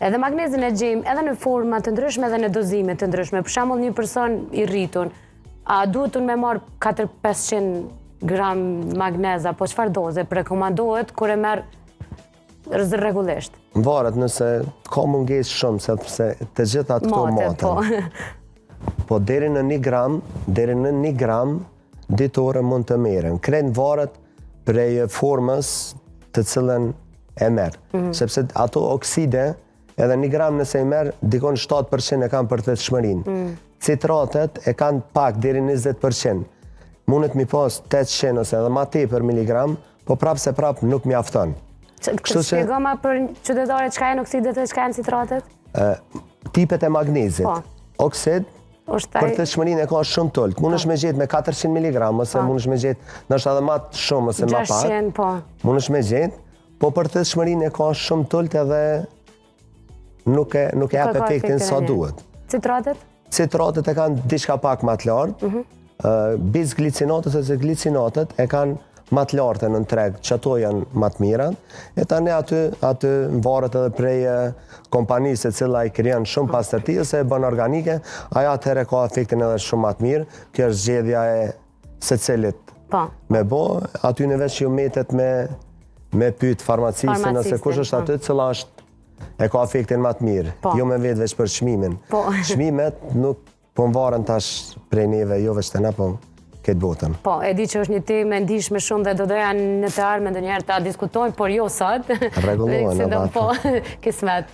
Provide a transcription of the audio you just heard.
Edhe magnezin e gjejmë edhe në forma të ndryshme edhe në dozime të ndryshme. Për shembull, një person i rritun, a duhet unë me marr 4-500 gram magnez apo çfarë doze rekomandohet kur e merr rregullisht? Varet nëse ka mungesë shumë, sepse të gjitha këto Mate, maten. Po. Po deri në 1 gram, deri në 1 gram ditore mund të merren. Krejt varet prej formës të cilën e merr. Sepse ato okside, edhe 1 gram nëse i merr, dikon 7% e kanë përthithshmërinë. Citratet e kanë pak deri 20%. Mundet mi pas 800 ose edhe ma tepër miligram, po prapë se prapë nuk mjafton. Kështu Kështu që- shpjegoma për qytetarët çka janë oksidet dhe çka janë citratet? Tipet e magnezit. Oksid, Është ai përthithshmërinë e ka shumë të ulët. Mundesh me gjetë me 400 mg ose mundesh me gjetë ndoshta edhe ma shumë ose ma pak. 600, po. Mundesh me gjetë, po përthithshmërinë e ka shumë të ulët edhe nuk e jap Ka efektin sa e njëjtë. duhet. Citratet? Citratet e kanë diçka pak ma të lartë, bisglicinatet ose glicinatet e kanë ma të lartë në treg, që ato janë ma të mirat, e tani aty varet edhe prej kompanisë e cila i krijon shumë pastërti ose e bën organike, ajo atëherë ka efektin edhe shumë ma të mirë, kjo është zgjedhja e secilit me bo, aty në veç ju metet me pyet farmacistin ose Farmacistin, kush është aty, cila është e ka efektin ma të mirë, jo me vetë veç për çmimin. Çmimet nuk po më varen tash prej neve, jo veç të na, po këtë botën. Po, e di që është një temë e ndjeshme shumë dhe do doja në të ardhmen ndonjëherë ta diskutojmë, por jo sot. Rregullohen Se do edhe po, kismet.